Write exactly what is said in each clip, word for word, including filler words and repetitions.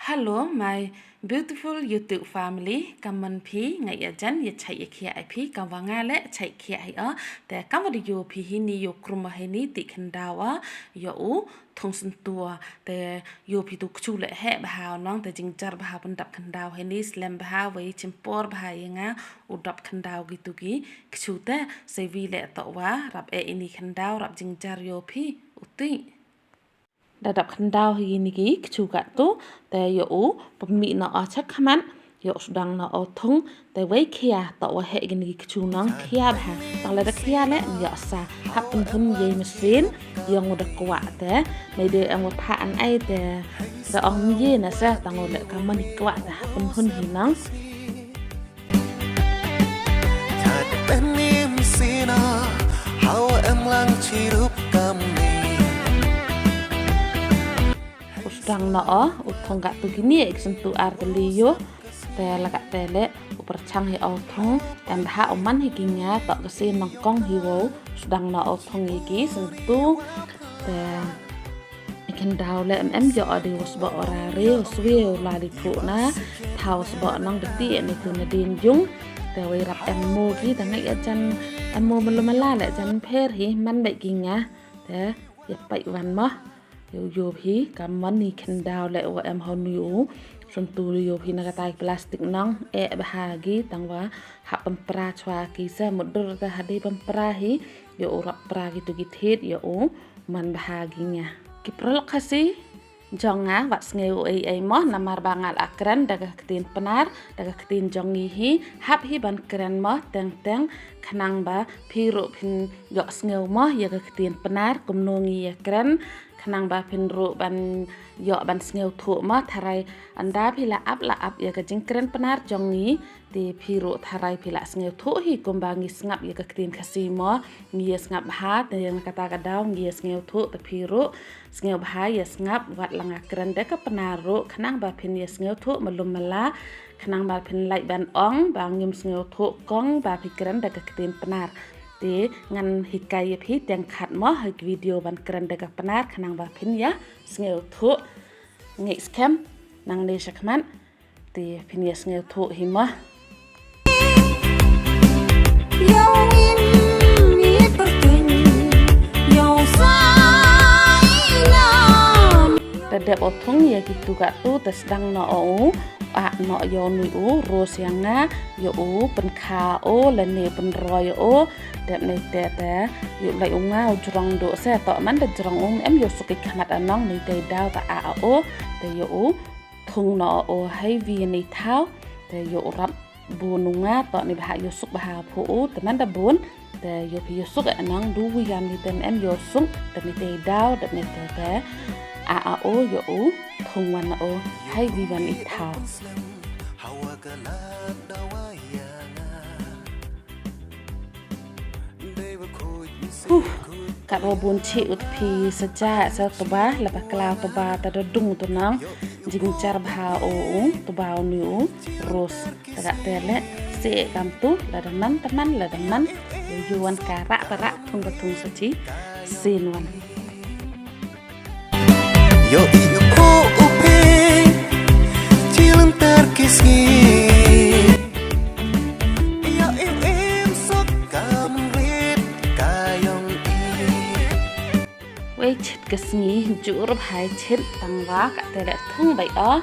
Hello, my beautiful YouTube family. Kam mon phi, nga ïa jan ïa chait ïa khiah ïa phi, kam wa nga leh chait khiah hi o. Te kam wa da ïoh phi hi ni ïoh krum hi ni ti khyndaw o, ïoh u thung sentua. Te ïoh phi tu kchu leh heh bha nong, te jingjar bha pyndap khyndaw hi ni, slem bha wei chimpor bha ïa nga u dap khyndaw ki tu ki kchu te, se wi leh to wa rap eh ini khyndaw rap jingjar ïoh phi u ti. Da dap khyndaw hi ni ki kchu ka tu, te ïoh u pynmih noh o chak khmat, ïoh sdang noh o thung, te wei khia to wa heh ki ni ki kchu nong khia bha, tang la da khia leh ïoh sa hap pynhun ïa i masin, ïoh u da kwah te, mei de ang wa pha an ai te, da ong ïa na sa tang u leh kam mon i kwah te hap pynhun hi nong. Tat penim sina, hau em lang chirup kami. U sdang noh o, u thung ka tu ki ni ek sentu ar te li ïoh, te la ka te leh, u pyrchang hi o thung, em bha u man hi ki nga, to ka sin nong kong hi wow, sdang noh o thung hi ki sentu, te Khyndaw leh em em ïoh o di wa sboh o rari, wa swi u la di phuh na, thaw sboh nong da ti ni tu na din jung, te wei rap em mo ki, te nga ïa jan em mo melu mela leh jan pher hi, man beit ki nga, te ïa pait wan mo. Ïoh ïoh hi, kam mon ni khyndaw leh wa em ho nu ïoh u, sum tu ïoh hi na ka tai plastik nong, eh bha gi, tang wa hap pynpra chwa ki sa, mut dur te ha di pynpra hi, ïoh u rap pra ki tu ki thied, ïoh u man bha gi nga. Ki paralok Khasi jong nga wat sngew ei ei mo, namar ba nga la kren da ka ktien Pnar, da ka ktien jong ngi hi, hap hi ban kren mo, teng teng, khnang ba phi ruh phin ïoh sngew mo, ïa ka ktien Pnar, kumno ngi ïa kren, khnang ba phin ruh ban ïoh ban sngewthuh mo, tharai ynda phi la ap la ap ïa ka jingkren Pnar jong ngi, te phi ruh tharai phi la sngewthuh hi kumba ngi sngap ïa ka ktien Khasi mo, ngi ïa sngap bha, te na kata ka daw ngi ïa sngewthuh, te phi ruh sngew bha ïa sngap wat la nga kren da ka Pnar ruh, khnang ba phin ïa sngewthuh melu mela, khnang ba phin lait ban ong ba ngim sngewthuh kong ba phi kren da ka ktien Pnar. Te ngan hikai ïa phi teng khat mo ha ki video ban kren da ka Pnar, khnang ba phin ïa sngewthuh. Ngi skhem nangne shakhmat. Te phin ïa sngewthuh hi mo. Te dep o thung ïa ki tu ka tu, te sdang noh o u, ah noh ïa u ni u, ros ïa nga, ïa u pynkha o, lane pynroi o, dep ne te te, ïa u lai u nga u jrong duh se, to man da jrong um em ïa u suk i khmat anong ni te daw ta ah o, te ïa u thung noh o hei wi ni thaw, te ïoh rap bun u nga, to ni bha ïoh suk bha phu u, te man da bun, te ïoh phi ïoh suk e nang du wi yam ni te em ïoh suk, te ni te daw, te ni te te, a a o ïoh u, thung wan o, hei wi wan i thaw. Huh, kat wa bun chi ut phi sa ja sa tuba, la ba klau tuba ta da dung tu nang, jing jar bha o u, tuba o ni u, ros, ta ga te le, se kam tu, la da man, ta man, la da man, yu wan ka ra, ta ra, thung ba thung sa chi, sin wan. Yo i u pho u phe, chi lum tar ki sngi. Yo i u im sok kam rit ka yong i. Wei chit ka sngi, jur bhai chit tang wa ka te le thung bai o.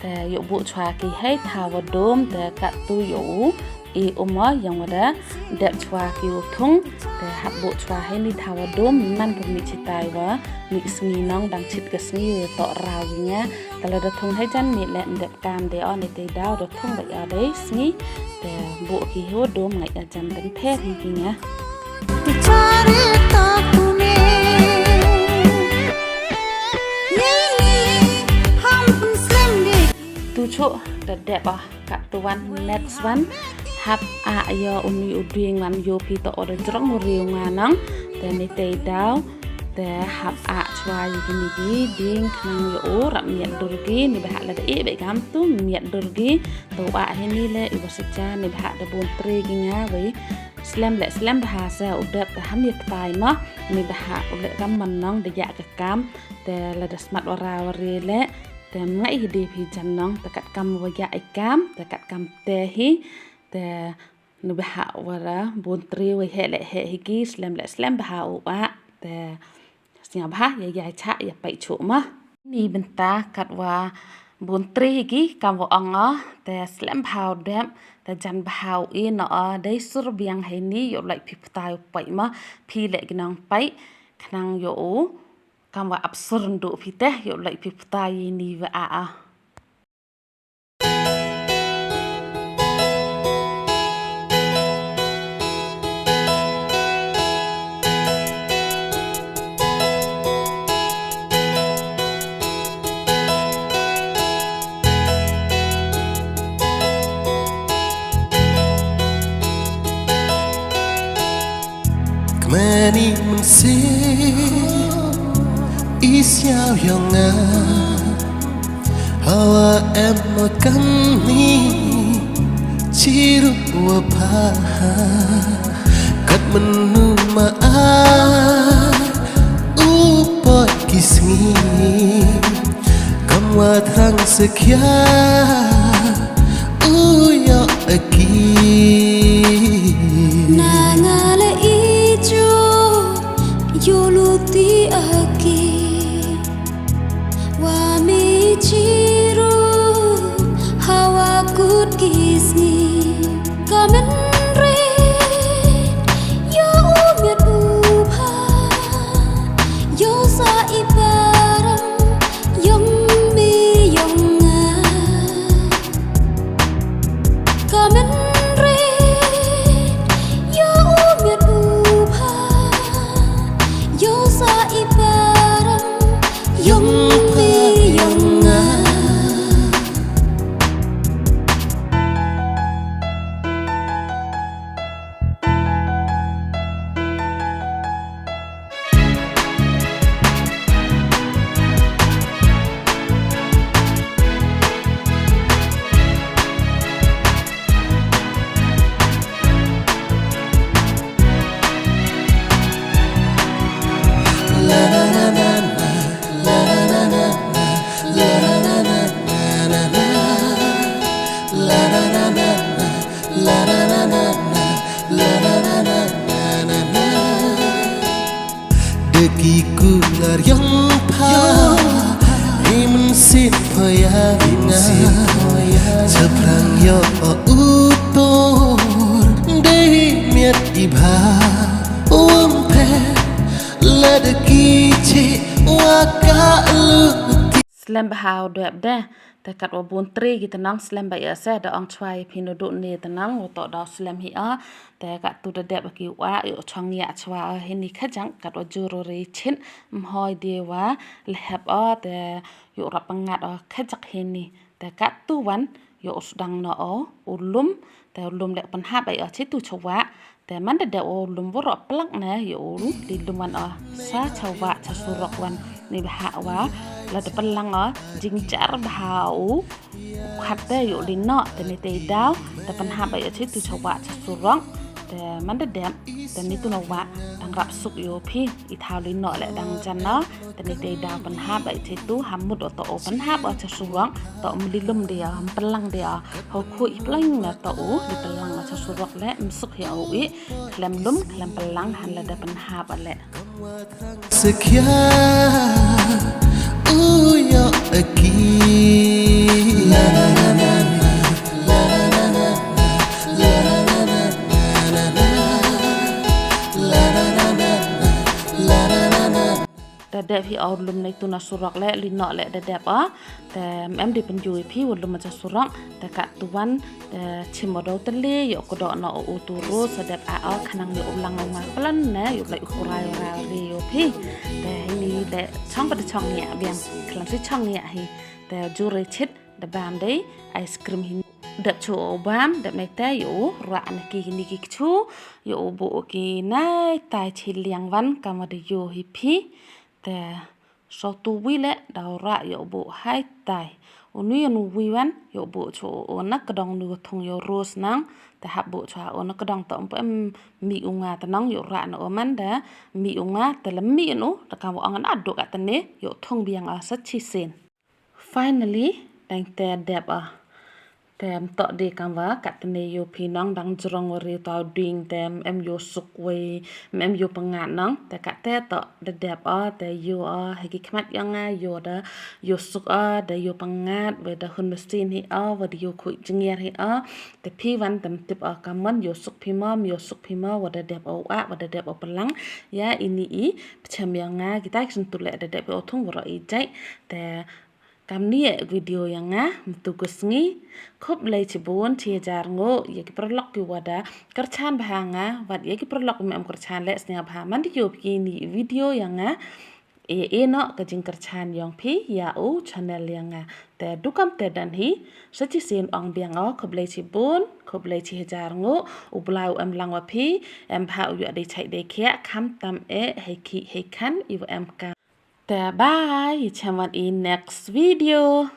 Te ïoh buh chwa ki hei thawa dum, te kat tu ïoh u, i u mo ïong wa da, dep chwa ki u thung, te hap buh chwa hei ni thawa dum, man ka mi chitai wa, mi sngi nong dang chit ka sngi, to raw wi nga, te la da thung hei jan mi le dep kam de o ni te daw da thung ba ïa dei sngi, te buh ki hu dum ngai ïa jan dang pher hi ki nga. Tu chuh da dep ah kat tu wan next one. Hap ah ïa u ni u ding wan ïoh phi to o da jrong u riu nga nang. Te ni te daw. Te hap ah chwa ïa ki ni ki ding khnang ïoh u rap miat dur ki ni ba hak la da i ba kam tu miat dur ki. Tu ah hi ni le i wa sa ja ni ba hak da bun tre ki nga wei. Slem le slem bha sa u dep te ham ïa tai ma ni ba hak u le kam man nang da ïa ka kam. Te la da smat wa ra wa re le. Te mynta hi dei phi jan nong, te kat kam wa ya i kam, te kat kam te hi, te nu bha wa ra bun tri wa he le he hi ki, slem le slem bha u a, te sñiaw bha, ya ya cha, ya pai chu ma. Ni bynta kat wa bun tri hi ki, kam wa ong a, te slem bha u dep, te jan bha u i no a, dei sur biang hi ni, yoh lai phi ptai u pai ma, phi le ki nong pai, khnang yoh u, kam wa ap sur ndu phi te, yoh lai phi ptai i ni wa a a. Kmeni mynsiem i sñiaw yong nga, hawa em ma kamni chirup wa pha. Kat mynnu ma ai u poi ki sngi, kam wa thrang skhia u yoh a ki. Na nga le i jo, yo lu ti a ki. Wa mi chiru, hawa kut ki sngi. Ka men re, yo u miat u pha, yo sa i param, yong mi yong nga. Ka men re, yo u miat u pha, yo sa i param, yong mi yong nga. Da ki kular yong pha, i mynsiem pha ya nga. Chaphrang yo o u tor, dei miat i bha, um phe, la da ki chi wa ka lu ti. Slem bha u dep de. Te kat wa bun tri ki tnang slem ba ya se da ong chwa ya phi no du ne tnang wa to da slem hi a. Te kat tu da dep ki wa yo chong ya chwa a hi ni khajang kat wa juru ri chin mhoi de wa lehep a te yo rap ngat a khajak hi ni. Te kat tu wan yo u sdang no o u lum te u lum le pynhap ai a chi tu chwa. Te man da dep u lum wor o plak ne yo u li lum wan o sa chawa cha surok wan ni bha wa la da pynlang o jingjar bha u khat te yo li no te ni te daw te pynhap ai o chi tu chawa cha surok te man da dep te ni tu no wa dang rap suk yo phi i thaw li no le dang jan no te ni te daw pynhap ai chi tu hamut o to o pynhap o cha surok to um li lum de o um pynlang de o ho khu i plang na to u li pynlang o cha surok le um suk hi o i. Khlem lum, khlem pynlang, han la da pynhap a le. Sekhia u yo a ki. Da dep hi o lum nei tu na surok le, li no le da dep o. Te em di pynjui phi u lum cha surok. Te kat tu wan te chim o dau te le yo ko do no u tu ru sa dep a o khnang yo u lang o ma plan ne yo le u kurai ra le yo phi. Te hi ni te chong pa te chong nia biang khlem si chong nia hi. Te jure chit da bam dei ice cream hi. Dep chu o bam dep nei te yo u ra na ki ni ki chu yo u bu ki nai tai chi liang wan ka ma de yo hi phi. Te so tu wi le da ra yo bu hai tai. U nui nu wi wan yo bu chu o na ka dong nu thung yo ros nang. Te hap bu chu o na ka dong ta um pa em mi u nga ta nang yo ra na o man da mi u nga te la mi nu da ka wa ang na du ka te ne yo thung biang a sa chi sen. Finally, tang te dep ah. Te mtok de kam wa kat tene yo phi nong dang jrong wa ri tau ding te em yo suk wei em yo pengat nong te kat te tok de dep ah te yo ah hegi khmat yong nga yo da yo suk ah da yo pengat wei da hun mesin hi ah wa da yo khui jingir hi ah te phi wan tem tip ah kaman yo suk phi mom yo suk phi mo wa da dep ah wa da dep ah pelang ya ini i pechem yong nga kita kisun tule da dep ah thung wa ro i jai te Kamni video yong nga mtu ku sngi. Khublei chibun chi hajar ngu ya ki paralok ki wada kyrchan bha nga wat ya ki paralok me am kyrchan le snia bha man di yo ki ni video yong nga. E e no ka jing kyrchan yong phi ya u channel yong nga. Te dukam te dan hi sa chi sin ong biang o khublei chibun khublei chi hajar ngu u blau em lang wa phi em bha u yo dei chai dei khia kham tam e hei ki hei khan i wa em ka. Te bye, cham wan i next video.